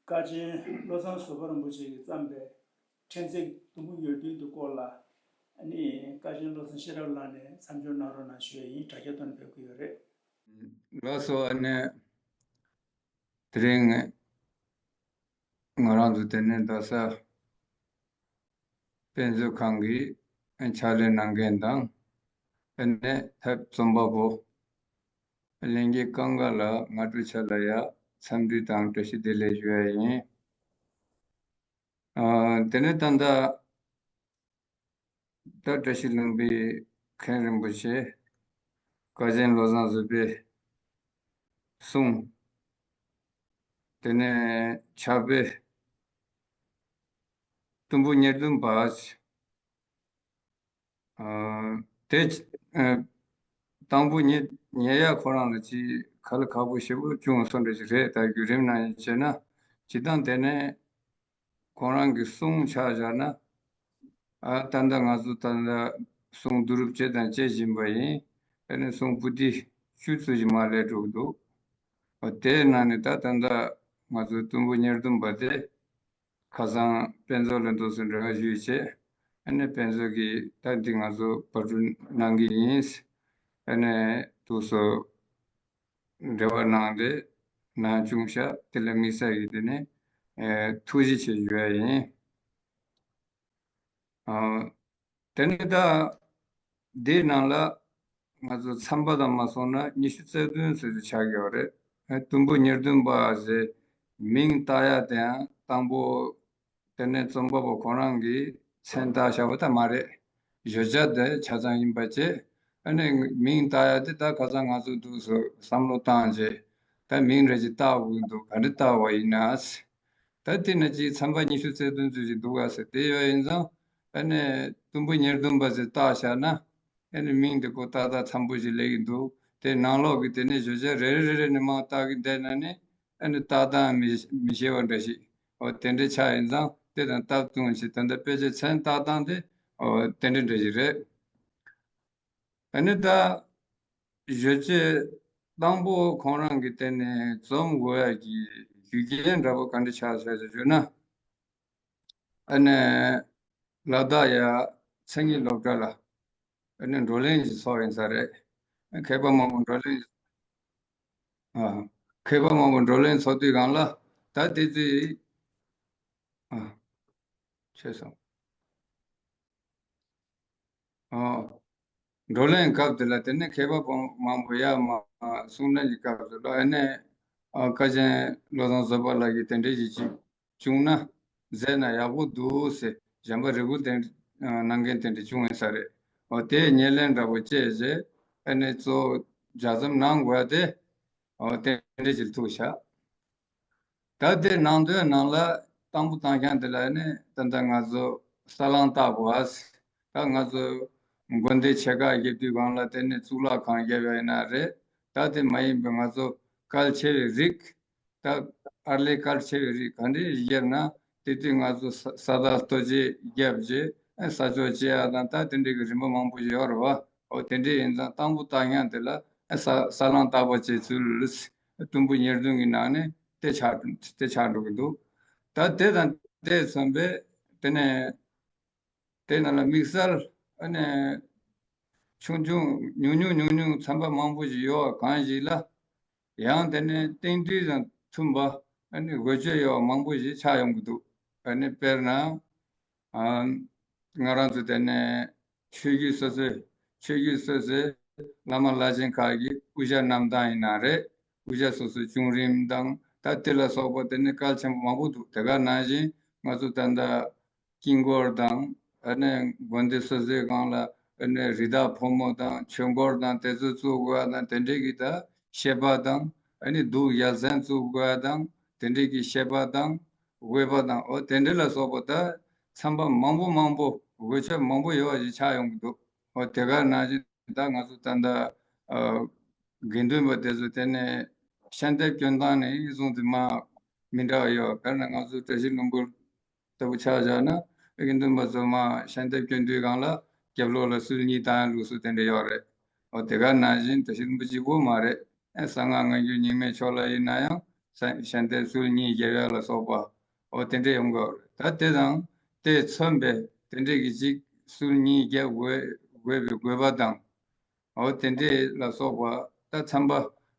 དཀའ་ཆེན་བློ་བཟང་བཟོད་པ་རིན་པོ་ཆེ་གིས་བརྩམས་པའི་ཕྲན་ཚེགས་དུམ་བུ་ཉེར་བདུན་དེ་སྐོར་ལ་ཨ་ནི་དཀའ་ཆེན་བློ་བཟང་ཤེས་རབ་ལགས་ནས་མཚམས་སྦྱོར་གནང་རོགས་གནང་ཞུ་ཡ་ཡིན། དྲ་རྒྱ་ཐོག་ནས་ཕེབས་ཀྱི་ཡོད་རེད། ལགས་སོ། ཨ་ནི་དེ་རིང་ང་རང་ཚོ་དེ་ནས་རྡ་ས་དཔེ་མཛོད་ཁང་གི་ཕྱག་ལས་གནང་མཁན་དང་། ཨ་ནི་ཐབས་རྩོམ་པ་པོ་ལྷན་རྒྱས་གང་ག་ལ་སྔ་དྲོ་ཆ་ལ་ཡ་འཚམས་འདྲི་དང་བཀྲ་ཤིས་བདེ་ལེགས་ཞུ་ཡ་ཡིན། ཨ་དེ་ནས་ད་ལྟ་ད་བཀྲ་ཤིས་ལྷུན་པོའི་མཁན་རིན་པོ་ཆེ་དཀའ་ཆེན་བློ་བཟང་བཟོད་པའི་གསུང་། དེ་ནས་ཕྱག་དཔེ་དུམ་བུ་ཉེར་བདུན་པ། ཨ་དེ་ཨ་དང་པོ་ཉེ་ཉེ་ཡ་ཁོ་རང་ལ་ཅིག་ཁ་ལ་ཁག་པོ་ཞེ་པོ་བྱུང་སོང་འདྲ་ཞིག་རེད། ད་བརྒྱུད་རིམ་ནང་བྱས་ན་སྤྱིར་བཏང་དེ་ནས་ཁོང་རང་གི་གསུང་ཆ་བཞག་ན། ཨ་ད་ལྟ་ང་ཚོ་ད་ལྟ་གསུང་བསྡུ་རུབ་བྱེད་དང་བྱེད་བཞིན་པ་ཡིན། ཨ་ནི་གསུང་པོ་ཏི་བཅུ་ཙམ་ཞིག་མར་སླེབས་འགྲོ་གི་འདུག་འོ་དེའི་ནང་ནས་ད་ད་ལྟ་ང་ཚོ་དུམ་བུ་ཉེར་བདུན་པ་དེ་ཁ་སང་དཔེ་མཛོད་ལ་འདུག་སེ་འབྲེལ་བ་ཞུས་བྱས། ཨ་ནི་དཔེ་མཛོད་ཀྱིས་ད་འདི་ང་ཚོ་པར་སྐྲུན་གནང་གི་ཡིན། ཨ་ནི་འདུག་སེ་འབྲེལ་བ་གནང་སྟེ་ནང་བྱུང་ཤག་དེ་ལ་དམིགས་བསལ་གྱིས་དེ་ནས་ཨེ་ཐུགས་རྗེ་ཆེ་ཞུ་ཡ་ཡིན། ཨ་དེ་ནས་ད་འདིའི་ནང་ལ་ང་ཚོ་མཚམས་པ་དང་མ་སོང་ན་ཉི་ཤུ་རྩ་བདུན་ཙམ་ཆགས་ཀྱི་ཡོད་རེད། ཨ་དུམ་བུ་ཉེར་བདུན་པ་ཟེར་མིང་བཏགས་ཡ་དེའང་དང་པོ་དེ་ནས་རྩོམ་པ་པོ་ཁོ་རང་གིས་མཚན་བཏགས་བཞག་པ་ད་མ་རེད། བརྗོད་བྱ་དེ་ཆ་ཚང་ཡིན་པ་བྱས། ཨ་ནི་མིང་བཏགས་ཡ་དེ་ད་ཁ་སང་ང་ཚོ་འདུག་སེ་བསམ་བློ་བཏང་རྗེས་ད་མིང་རེ་ཅིག་བཏགས་དགོས་འདུག་ག་འདྲ་བཏགས་པ་ཡིན་ན། ད་དེ་ནས་ཅིག་མཚམས་པ་ཉི་ཤུ་རྩ་བདུན་ཙམ་ཞིག་འདུག་ག་ཟེར་དེ་ཡོད་ཡིན་ཙང་། ཨ་ནི་དུམ་བུ་ཉེར་བདུན་པ་ཟེར་བཏགས་བཞག་ན། ཨ་ནི་མིང་དེ་ཁོ་ཏག་ཏག་འཚམ་པོ་ཞིག་སླེབས་ཀྱི་འདུག་དེ་ནང་ལོགས་ཀྱི་དེ་ནས་བརྗོད་བྱ་རེ་རེ་རེ་རེ་ནས་མར་བཏགས་ཀྱི་བསྡད་ན་ནི། ཨ་ནི་ཏག་ཏག་མི་མི་ཤེས་པ་འདྲ་ཞིག་འོ་དེ་འདྲ་ཆགས་ཡིན་ཙང་། དེ་དང་སྟབས་བསྟུན་བྱས་ད་ལྟ་དཔེ་ཆའི་མཚན་བཏགས་སྟངས་དེ་འོ་དེ་འདྲ་འདྲ་ཞིག་རེད། ཨ་ནི་ད་བརྗོད་བྱ་དང་པོ་ཁོང་རང་གིས་དེ་ནས་རྩོམ་དགོས་ཡ་གི་རྒྱུ་རྐྱེན་འདྲ་པོ་ག་འདྲ་ཆགས་ཤག་ཟེར་ཞུས་ན། ཨ་ནི་ལ་དྭགས་ཡ་མཚན་ཉིད་སློབ་གྲྭ་ལ་ཨ་ནི་བགྲོ་གླེང་ཞིག་ཚོགས་ཡིན་ས་རེད། མཁས་པ་མང་པོ་བགྲོ་གླེང་ཨ་མཁས་པ་མང་པོ་བགྲོ་གླེང་ཚོགས་དུས་སྒང་ལ་ད་དེ་དུས་ཨ་ཆེ་སོང་། ཨ་བགྲོ་གླེང་སྐབས་དེ་ལ་དེ་ནས་མཁས་པ་མང་པོ་ཡར་མར་གསུང་གླེང་གི་སྐབས་སུ་ལ་ཨ་ནི་ཨ་དཀའ་ཆེན་བློ་བཟང་བཟོད་པ་ལགས་ཀྱིས་དེ་འདྲའི་ཞིག་ཅིག་བྱུང་ན་མཛད་ན་ཡག་པོ་འདུག་ཟེར་གཞན་པ་རེ་སྐུལ་དེ་གནང་མཁན་དེ་འདྲ་བྱུང་ཡོད་ས་རེད། འོ་དེ་ཉེར་ལེན་འདྲ་པོ་བྱས་རྗེས་ཨ་ནི་གཙོ་བོ་ལྗགས་རྩོམ་གནང་དགོས་ཡ་དེ་འོ་དེ་འདྲ་ཞིག་ཐུག་ཤག་ད་དེ་ནང་དོན་ནང་ལ་དང་པོ་དང་རྐྱང་དེ་ལ་ནི་ད་ལྟ་ང་ཚོ་ས་བླང་བཏབ་པ། ད་ང་ཚོ་དགོན་སྡེ་ཆེ་ཁག་བརྒྱབ་དུས་སྒང་ལ་དེ་ནི་གཙུག་ལག་ཁང་བརྒྱབ་ཡ་ཡིན་ན་རེད། ད་དེ་མ་ཡིན་པའི་ང་ཚོ་གལ་ཆེ་བའི་རིགས། ད་ཨར་ལས་གལ་ཆེ་བའི་རིགས་ག་འདྲས་བརྒྱབ་ན་དེ་དུས་ང་ཚོ་ས་ས་བདག་ལྟོ་འབྱེད་བརྒྱབ་རྗེས་ས་ཆོག་བཅད་ཡ་དང་ད་དེ་འདྲའི་གི་རིམ་པ་མང་པོ་ཞིག་ཡོད་རེད་བ། འོ་དེ་འདྲ་ཡིན་ཙང་དང་པོ་བཏགས་མཁན་དེ་ལ་ས་ས་བསླང་བཏགས་པ་བྱེད་ཚུལ་སྟོང་པོ་ཉེར་བདུན་གྱི་ནང་ནས་དེ་ཆགས་དེ་ཆགས་འགྲོ་གི་འདུག་ད་དེ་དང་དེ་མཚོན་པས་དེ་ནས་དེ་ནང་ལ་དམིགས་བསལ་ཨ་ནི་ཆུང་ཆུང་ཉུང་ཉུང་ཉུང་ཉུང་ཚན་པ་མང་པོ་ཞིག་ཡོད་པ་གང་ཞིག་ལ། ཡང་དེ་ནས་རྟེན་འབྲེལ་དང་མཐུན་པ་ཨ་ནི་འོས་ཆོས་ཡོད་པ་མང་པོ་ཞིག་ཆགས་ཡོང་གི་འདུག་ཨ་ནི་དཔེར་ན་ཨ་ང་རང་ཚོ་དེ་ནས་ཆོས་བརྒྱུད་སོ་སོའི་ཆོས་བརྒྱུད་སོ་སོའི་བླ་མ་བླ་ཆེན་ཁག་གི་དབུ་ཞྭ་བསྣམས་སྟངས་ཡིན་ན་རེད། དབུ་ཞྭ་སོ་སོའི་བྱུང་རིམ་དང་ད་དེ་ལ་སོགས་པ་དེ་ནི་གལ་ཆེན་པོ་མང་པོ་འདུག་དེ་ག་ནང་བཞིན་ང་ཚོ་ད་ལྟ་དཀྱིལ་འཁོར་དང་ཨ་ནི་དགོན་སྡེ་སོ་སོའི་སྒང་ལ་ཨ་ནི་རི་དྭགས་ཕོ་མོ་དང་ཆོས་འཁོར་དང་དེ་ཚོ་བཙུགས་དགོས་པ་དང་དེ་འདྲའི་གི་ད་བཤད་པ་དང་ཨ་ནི་གདུགས་ཡ་མཚན་བཙུགས་དགོས་པ་དང་དེ་འདྲའི་གི་བཤད་པ་དང་དབུས་པ་དང་འོ་དེ་འདྲ་ལ་སོགས་པ་ད་ཚན་པ་མང་པོ་མང་པོ་འོས་ཆོས་མང་པོ་ཡོད་པ་ཞིག་ཆགས་ཡོང་གི་འདུག་འོ་དེ་ག་ནང་བཞིན་ད་ང་ཚོ་ད་ལྟ་ཨ་དགེ་འདུན་པ་དེ་ཚོ་དེ་ནས་ཤམ་ཐབས་གྱོན་སྟངས་ནས་བཟུང་སྟེ་མ་མི་འདྲ་བ་ཡོད། དཔེར་ན་ང་ཚོ་བཀྲ་ཤིས་ལྷུན་པོ་ལྟ་བུ་ཆ་བཞག་ན་དགེ་འདུན་པ་ཚོ་མ་ཤམ་ཐབས་གྱོན་དུས་སྒང་ལ་རྒྱབ་ལོགས་ལ་སུལ་གཉིས་བཏང་ཡ་ལུགས་སྲོལ་དེ་འདྲ་ཡོད་རེད། འོ་དེ་ག་ནང་བཞིན་བཀྲ་ཤིས་ལྷུན་པོ་གཅིག་པོ་མ་རེད། ཨེ་གསང་སྔགས་སྔ་འགྱུར་རྙིང་མའི་ཕྱོགས་ལ་ཡིན་ན་ཡང་ཤམ་ཐབས་སུལ་གཉིས་རྒྱབ་ཡ་ལ་སོགས་པ་འོ་དེ་འདྲ་ཡོང་གི་ཡོད་རེད། ད་དེ་དང་དེ་མཚོན་པའི་དེ་འདྲ་གི་ཅིག་སུལ་གཉིས་རྒྱབ་དགོས་དགོས་པའི་དགོས་པ་དང་། འོ་དེ་འདྲས་ལ་སོགས་པ་ད་ཚན་པ་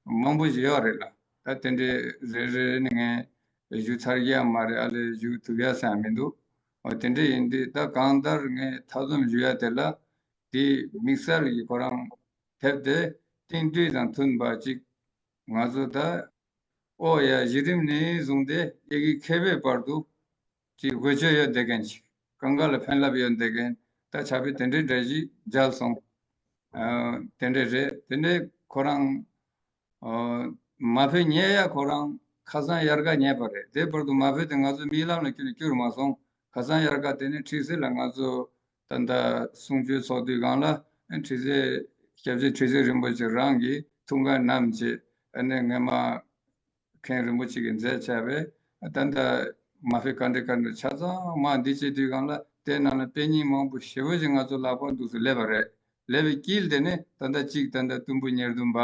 མང་པོ་ཞིག་ཡོད་རེད་ལ། ད་དེ་འདྲས་རེ་རེ་ནས་ངས་ཞུ་ཚར་གྱི་ཡང་མ་རེད། ཨ་ལས་ཞུ་ཐུབ་ཡ་ས་མི་འདུག་འོ་དེ་འདྲས་ཡིན་དུས་ད་གང་ལྟར་ངས་མཐའ་སྡོམ་ཞུ་ཡ་དེ་ལ་དེ་དམིགས་བསལ་གྱི་ཁོ་རང་ཕེབས་ཏེ་རྟེན་འབྲེལ་དང་མཐུན་པ་ཅིག་ང་ཚོ་ད་ཨོ་ཡ་གཞི་རིམ་ནས་བཟུང་སྟེ་ཡ་གི་མཁས་པའི་བར་དུ་ཅིག་འོས་ཆོས་ཡོད་བསྡད་མཁན་ཅིག་གང་ག་ལ་ཕན་རླབས་ཡོད་བསྡད་མཁན་ད་ཆ་བོས་དེ་འདྲའི་འདྲ་ཞིག་མཇལ་སོང་། ཨ་དེ་འདྲ་རེད། དེ་འདྲའི་ཁོ་རང་ཨ་མ་ཕེབས་ཉེ་ཡ་ཁོ་རང་ཁ་སང་དབྱར་ཁ་ཉེ་བ་རེད། དེ་བར་དུ་མ་ཕེབས་དེ་ང་ཚོ་རྨི་ལམ་ལ་ཁྱོན་ནས་བསྐྱུར་མ་སོང་། ཁ་སང་དབྱར་ཁ་དེ་ནས་ཁྲི་སེ་ལ་ང་ཚོ་ད་ལྟ་གསུང་ཆོས་ཚོགས་དུས་སྒང་ལ་ཁྲི་སེ་སྐྱབས་རྗེ་ཁྲི་སེ་རིན་པོ་ཆེ་རང་གི་ཐུགས་འགན་བསྣམས་བྱས་ཨ་ནི་ངས་མ། མཁན་རིན་པོ་ཆེ་གིས་མཛད་བྱས་པའི་ད་ལྟ་མ་ཕེབས་ག་འདྲ་ག་འདྲ་ཆ་ཚང་མ་འདི་བྱེད་དུས་སྒང་ལ་དེ་ནང་ལ་དཔེ་རྙིང་མང་པོ་ཞེ་པོ་ཅིག་ང་ཚོ་ལག་པར་འདུག་སེ་སླེབས་པ་རེད། སླེབས་པའི་དཀྱིལ་དེ་ནས་ད་ལྟ་གཅིག་ད་ལྟ་སྟོང་པོ་ཉེར་བདུན་པ་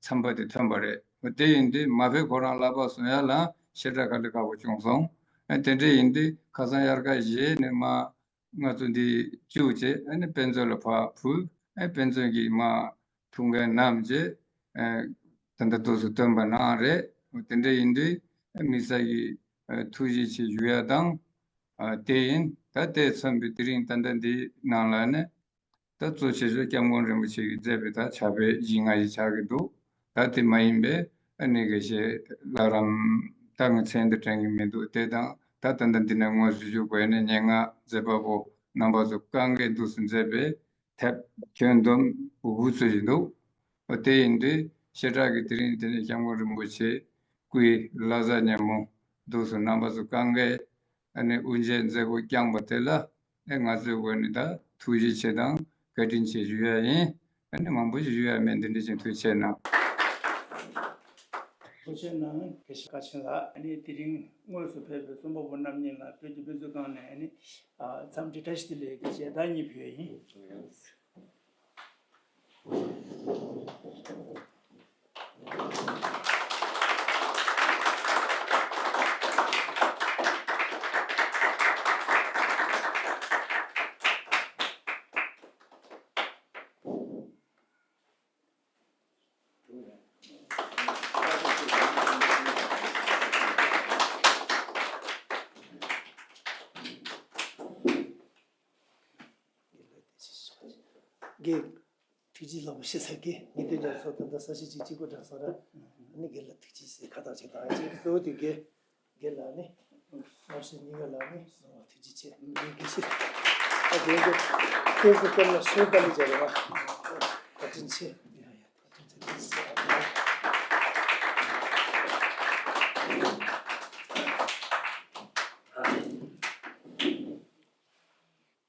ཚན་པ་དེ་ཐོན་པ་རེད། དེ་ཡིན་དུས་མ་ཕེབས་ཁོ་རང་ལག་པར་བཟུང་ཡ་ལ་ཞེ་དྲག་དཀའ་ལས་ཁག་པོ་བྱུང་སོང་། དེ་འདྲ་ཡིན་དུས་ཁ་སང་དབྱར་ཁ་བཞེས་ནས་མ། ང་ཚོ་འདི་བཅུག་བྱས་ཨ་ནི་དཔེ་མཛོད་ལ་ཕར་ཕུལ། ཨ་དཔེ་མཛོད་ཀྱིས་མ་ཐུགས་འགན་བསྣམས་བྱས་ཨ་ད་ལྟ་འདུག་སེ་བཏོན་པ་ནང་རེད། དེ་འདྲ་ཡིན་དུས་ཨ་དམིགས་བསལ་གྱི་ཨ་ཐུགས་རྗེ་ཆེ་ཞུ་ཡ་དང་ཨ་དེ་ཡིན། ད་དེ་མཚོན་པའི་དེ་རིང་ད་ལྟ་འདི་ནང་ལ་ནི་ད་གཙོ་ཆེ་ཤོས་སྐྱབས་མགོན་རིན་པོ་ཆེ་གིས་མཛད་པའི་ད་བྱ་བའི་གཞི་ལྔ་ཞིག་ཆགས་ཀྱི་འདུག་ད་དེ་མ་ཡིན་པའི་ཨ་ནི་དགེ་བཤེས་ལྷ་རམས་ད་ངས་མཚན་དེ་དྲན་གྱི་མི་འདུག་དེ་དང་ད་ད་ལྟ་འདི་ནས་དངོས་སུ་བཞུགས་པའི་ནི་སྙན་ངག་མཛད་པ་པོ་རྣམ་པ་ཚོ་གང་གིས་འདུག་སེ་མཛད་པའི་དེབ་ཁྱོན་བསྡོམས་དགུ་ཚོད་ཅིག་འདུག་འོ་དེ་ཡིན་དུས་ཞེ་དྲག་གི་དེ་རིང་དེ་ནས་སྐྱབས་མགོན་རིན་པོ་ཆེའི་སྐུའི་བླ་གཟའ་ཉིན་མོ་འདུག་སེ་རྣམ་པ་ཚོ་གང་གིས་ཨ་ནི་དབུ་འབྱེད་མཛད་སྒོ་བསྐྱངས་པ་དེ་ལ་ཨ་ང་ཚོའི་ངོས་ནས་ད་ཐུགས་རྗེ་ཆེ་དང་བཀའ་དྲིན་ཆེ་ཞུ་ཡ་ཡིན། ཨ་ནི་མང་པོ་ཞིག་ཞུ་ཡ་མེད། འདི་འདྲ་ཞིག་ཐུགས་རྗེ་གནང་། ཐུགས་རྗེ་གནང་། དགེ་བཤེས་མཁན་ཆེན་ལགས། ཨ་ནི་དེ་རིང་དངོས་སུ་ཕེབས་པའི་རྩོམ་པ་པོ་རྣམ་གཉིས་ལ་བོད་ཀྱི་དཔེ་མཛོད་ཁང་ནས་ཨ་ནི་ཨ་འཚམས་འདྲི་བཀྲ་ཤིས་བདེ་ལེགས་ཀྱི་མཇལ་དར་གཉིས་ཕུལ་ཡ་ཡིན། རྒན། ཐུགས་རྗེ་ལགས་པོ་ཞེ་ས་རྒན། ངས་དེ་འདྲ་སོ་ད་ལྟ་ས་གཞི་གཅིག་གཅིག་པོ་འདྲ་སོ་ར། ཨ་ནི་རྒན་ལ་ཐུགས་རྗེ་ཟེར་ཁ་བཏགས་ཅིག་བཏང་ཡ་ཅིག་གཙོ་བོ་དེ་རྒན། རྒན་ལགས་ནི། ནོར་སྲིད་གཉིས་ཀ་ལ་ནི་ཐུགས་རྗེ་ཆེ། རྒན་དགེ་བཤེས། ཨ་རྒན་གྱི་སྐྱེས་སུ་སྐྱེས་ལ་ཤོད་དཀའ་ལས་བྱ་རེད་བ། བཀའ་དྲིན་ཆེ། ཡ་ཡ་བཀའ་དྲིན་ཆེ།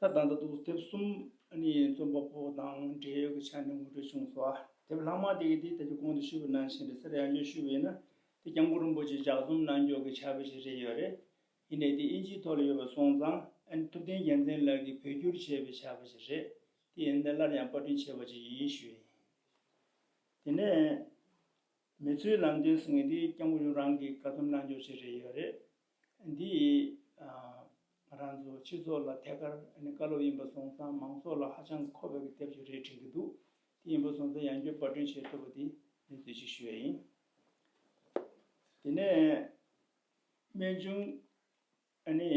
ད་ད་ལྟ་འདུག་དེབ་གསུམ་ཨ་ནི་རྩོམ་པ་པོ་དང་འབྲེལ་ཡོད་ཀྱི་ཆ་ནས་ངོ་སྤྲོད་བྱུང་སོང་། དེབ་ལྷག་མ་དེ་གི་དེ་ད་ཅི་གོང་དུ་ཞུས་པ་ནང་བཞིན་རེད། ས་རེ་ཡང་བསྐྱར་ཞུས་པ་ཡིན་ན་དེ་སྐྱབས་མགོན་རིན་པོ་ཆེས་ལྗགས་རྩོམ་གནང་ཕྱོགས་ཀྱི་ཕྱག་དཔེ་ཞིག་རེད་ཡོད་རེད། ཡིན་ནའི་དེ་ཨིན་ཇིའི་ཐོག་ལ་ཡོད་པ་སོང་ཙང་ཨ་ནི་ཐུབ་བསྟན་རྒྱལ་མཚན་ལགས་ཀྱིས་བོད་བསྒྱུར་བྱས་པའི་ཕྱག་དཔེ་ཞིག་རེད། དེ་ཡིན་ན་སླར་ཡང་པར་སྐྲུན་བྱས་པ་ཅིག་ཡིན་ཞུ་ཡིན། དེ་ནས་མི་ཚོའི་ལམ་སྟོན་ཟེར་མཁན་དེ་སྐྱབས་མགོན་རང་གིས་བཀའ་ཐམ་གནང་རྒྱུ་ཞིག་རེད་ཡོད་རེད། འདི་ང་རང་ཚོ་སྤྱི་ཚོགས་ལ་ཐད་ཀར་ནས་བཀའ་སློབ་ཡིན་པ་སོང་ཙང་མང་ཚོགས་ལ་ཧ་ཅང་མཁོ་བའི་དེབ་ཅིག་རེད་དྲན་གྱི་འདུག་དེ་ཡིན་པ་སོང་ཙང་ཡང་བསྐྱར་པར་སྐྲུན་བྱེད་ཐུབ་པ་དེ་གནས་ཚུལ་ཅིག་ཞུ་ཡ་ཡིན། དེ་ནས་རྨད་བྱུང་ཨ་ནི་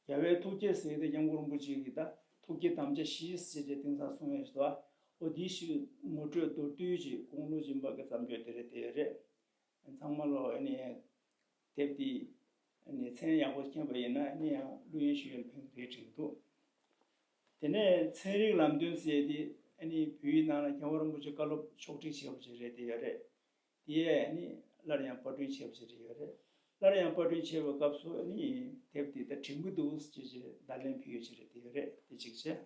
རྒྱལ་བའི་ཐུགས་བསྐྱེད་ཟེར་ཏེ་སྐྱབས་མགོན་རིན་པོ་ཆེ་གི་ད་ཐུགས་བསྐྱེད་དམ་བཅའ་བཞི་ཟེར་ཏེ་དེང་སང་གསུང་ཡས་སོ། འོ་དེའི་ཞིག་ངོ་སྤྲོད་མདོར་བསྡུས་ཀྱི་དགུང་ལོ་སྦྱིན་པ་གི་བརྩམས་ཆོས་དེ་རེད་དེ་རེད། ཚང་མ་ལོ་ཨ་ནི་དེབ་འདི་ཨ་ནི་མཚན་ཡག་པོ་མཁྱེན་པ་ཡིན་ན་ཨ་ནི་ཡང་བླུ་ཡོན་ཞུ་ཡས་ལ་ཕན་གྱི་རེད་དྲན་འདུག་དེ་ནས་ཚན་རིག་ལམ་སྟོན་ཟེར་ཏེ་ཨ་ནི་བོད་ཡིག་ནང་ལ་རྒྱལ་བ་རིན་པོ་ཆེ་བཀའ་སློབ་ཕྱོགས་སྒྲིག་བྱས་པ་ཅིག་རེད་དེ་ཡོད་རེད། དེ་ནི་སླར་ཡང་པར་སྐྲུན་བྱས་པ་ཞིག་རེད་ཡོད་རེད། སླར་ཡང་པར་སྐྲུན་བྱས་པའི་སྐབས་སུ་ནི་དེབ་འདི་ད་དྲན་གྱི་འདུག་ཅེས་བརྡ་ལན་ཕུལ་ཡོད་ཅིག་རེད་དེ་ཡོད་རེད་དེ་གཅིག་བྱས།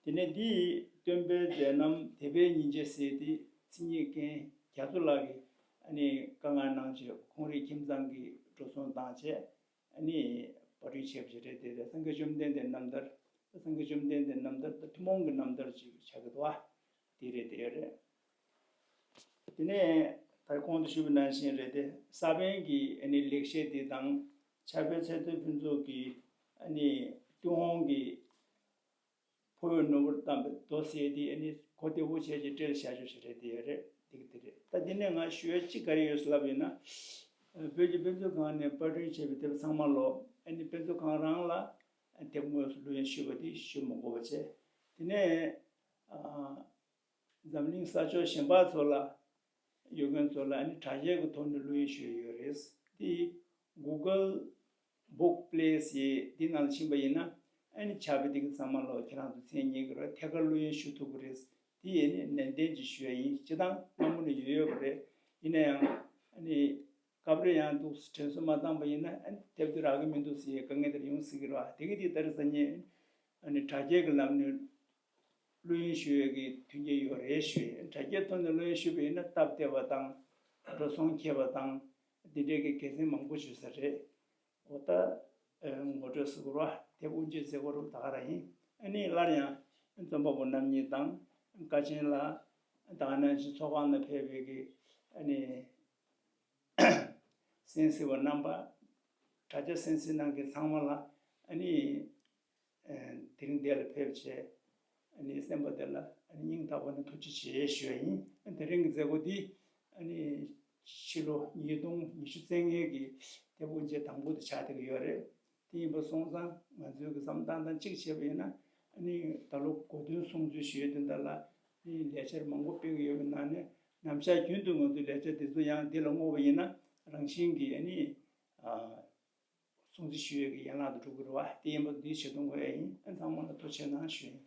དེ་ནས་འདིའི་སྟོན་པའི་མཛད་རྣམ་དད་པའི་ཉིན་བྱེད་ཟེར་ཏེ་མཚན་ཉིད་མཁན་རྒྱ་མཚོ་ལགས་ཀྱིས་ནི་བཀའ་མངགས་གནང་བྱས་ཁོང་རའི་ཁྱིམ་ཚང་གི་འགྲོ་སོང་བཏང་བྱས་ནི་པར་སྐྲུན་བྱས་པ་ཞིག་རེད་དེ་རེད། སངས་རྒྱས་བཅོམ་ལྡན་འདས་རྣམ་ཐར། སངས་རྒྱས་བཅོམ་ལྡན་འདས་རྣམ་ཐར་ད་ཐུན་མོང་གི་རྣམ་ཐར་ཅིག་ཆགས་ཀྱི་འདུག་བ། དེ་རེད་དེ་ཡོད་རེད། དེ་ནས་ད་གོང་དུ་ཞུས་པ་ནང་བཞིན་རེད་དེ། ས་པཎ་གྱི་ཨ་ནི་ལེགས་བཤད་འདི་དང་། ཕྱྭ་པའི་ཚད་མཐོའི་ཕུན་ཚོགས་ཀྱི་ཨ་ནི་ཏུན་ཧོང་གི་ཕོ་བའི་ནོར་བུར་གཏམས་པའི་མདོ་ཟེར་དེ་ཨ་ནི་གོ་བདེ་བོ་བྱས་ཀྱི་སྤྲེལ་བཞག་ཆོག་ཞིག་རེད་དེ་ཡོད་རེད། འདི་གི་དེ་རེད། ད་འདི་ནས་ང་ཞུ་ཡ་གཅིག་ག་རེ་ཡོད་ཟེར་ལབ་ཡོད་ན། བོད་ཀྱི་དཔེ་མཛོད་ཁང་ནས་པར་སྐྲུན་བྱས་པའི་དེབ་ཚང་མ་ལོ་ཨ་ནི་དཔེ་མཛོད་ཁང་རང་ལ་དེབ་དངོས་སུ་བླུ་ཡོན་ཞུས་པ་དེ་ཞུ་མི་དགོས་པ་བྱས། དེ་ནས་འཛམ་གླིང་ས་ཕྱོགས་གཞན་པ་ཚོ་ལ་ཡོད་མཁན་ཚོ་ལ་ཨ་ནི་དྲ་རྒྱའི་གི་ཐོག་ནས་བླུ་ཡོན་ཞུས་ཡོད་རེད། དེ་Google Book Play ཟེར་འདི་ནང་ལ་ཕྱིན་པ་ཡིན་ན་ཨ་ནི་ཕྱྭ་པའི་དེ་གི་ཚང་མ་ལོ་ཁྱེད་རང་ཚོ་མཚན་ཉིད་ཀྱི་རོ་ཐད་ཀར་བླུ་ཡོན་ཞུ་ཐུབ་ཀྱི་རེད། དེ་ཡིན་ནི་ནན་ཏན་གྱིས་ཞུ་ཡ་ཡིན། སྤྱི་བཏང་སྔ་མོ་ནས་ཡོད་ཡོད་པ་རེད། ཡིན་ན་ཡང་ཨ་ནི་སྐབས་རེ་ཡང་འདུག་དྲན་གསོ་མ་བཏང་པ་ཡིན་ན་ཨ་ནི་དེབ་དེ་རག་གི་མི་འདུག་ཟེར་དཀའ་ངལ་དེར་ཡོང་སྲིད་ཀྱི་རེད་བ། དེ་གི་དེ་ལྟར་ས་ཉིན་ཨ་ནི་དྲ་རྒྱའི་གི་ལམ་ནས་བླུ་ཡོན་ཞུ་ཡས་ཀྱི་མཐུན་རྐྱེན་ཡོད་རེད་ཞུ་ཡས། དྲ་རྒྱའི་ཐོག་ནས་བླུ་ཡོན་ཞུས་པ་ཡིན་ན་སྟབས་བདེ་བ་དང་འགྲོ་སོང་ཁེ་བ་དང་འདི་འདྲའི་གི་དགེ་མཚན་མང་པོ་ཞུ་ས་རེད། འོ་ད་ངོ་སྤྲོད་ཟེར་དགོས་རེད་བ། དེབ་དབུ་འབྱེད་མཛད་སྒོ་རུ་ད་ག་རང་ཡིན། ཨ་ནི་སླར་ཡང་རྩོམ་པ་པོ་རྣམ་གཉིས་དང་། དཀའ་ཆེན་ལགས། ད་ག་ནང་བཞིན་ཚོགས་ཁང་ནང་ཕེབས་པའི་གི་ཨ་ནི་གསན་གཟིགས་པ་རྣམ་པ། དྲ་རྒྱ་གསན་གཟིགས་གནང་མཁན་ཚང་མ་ལ་ཨ་ནི་དེ་རིང་འདི་ལ་ཕེབས་བྱས་ཨ་ནི་གསན་པ་དེ་ལ་ཨ་ནི་སྙིང་ཐག་པ་ནས་ཐུགས་རྗེ་ཆེ་ཞུ་བ་ཡིན། དེ་རིང་གི་མཛད་སྒོ་འདི་ཨ་ནི་ཕྱི་ལོ་ཉིས་སྟོང་ཉི་ཤུ་རྩ་ལྔའི་གི་དེབ་དབུ་འབྱེད་དང་པོ་དེ་ཆགས་བསྡད་ཀྱི་ཡོད་རེད། དེ་ཡིན་པ་སོང་ཙང་ང་ཚོའི་གི་བསམ་བློ་བཏང་སྟངས་གཅིག་བྱས་པ་ཡིན་ན་ཨ་ནི་ད་ལོ་གོ་སྟོན་སྲུང་བརྩི་ཞུ་ཡས་དོན་དག་ལ་ཨ་ནི་ལས་འཆར་མང་པོ་སྤེལ་གྱི་ཡོད་པའི་ནང་ནས་ནམ་ཞག་རྒྱུན་དུ་ང་ཚོའི་ལས་འཆར་དེ་ཚོ་ཡང་འདི་ལ་བསྔོགས་པ་ཡིན་ན་རང་བཞིན་གྱིས་ཨ་ནི་སྲུང་བརྩི་ཞུ་ཡས་ཀྱི་ཡན་ལག་ཏུ་འགྲོ་གི་རེད་བ། དེ་ཡིན་པ་འདིའི་ཆེད་དུ་བསྔོ་ཡས་ཡིན། ཨ་ཚང་མ་ལ་ཐུགས་རྗེ་གནང་ཞུ་ཡིན།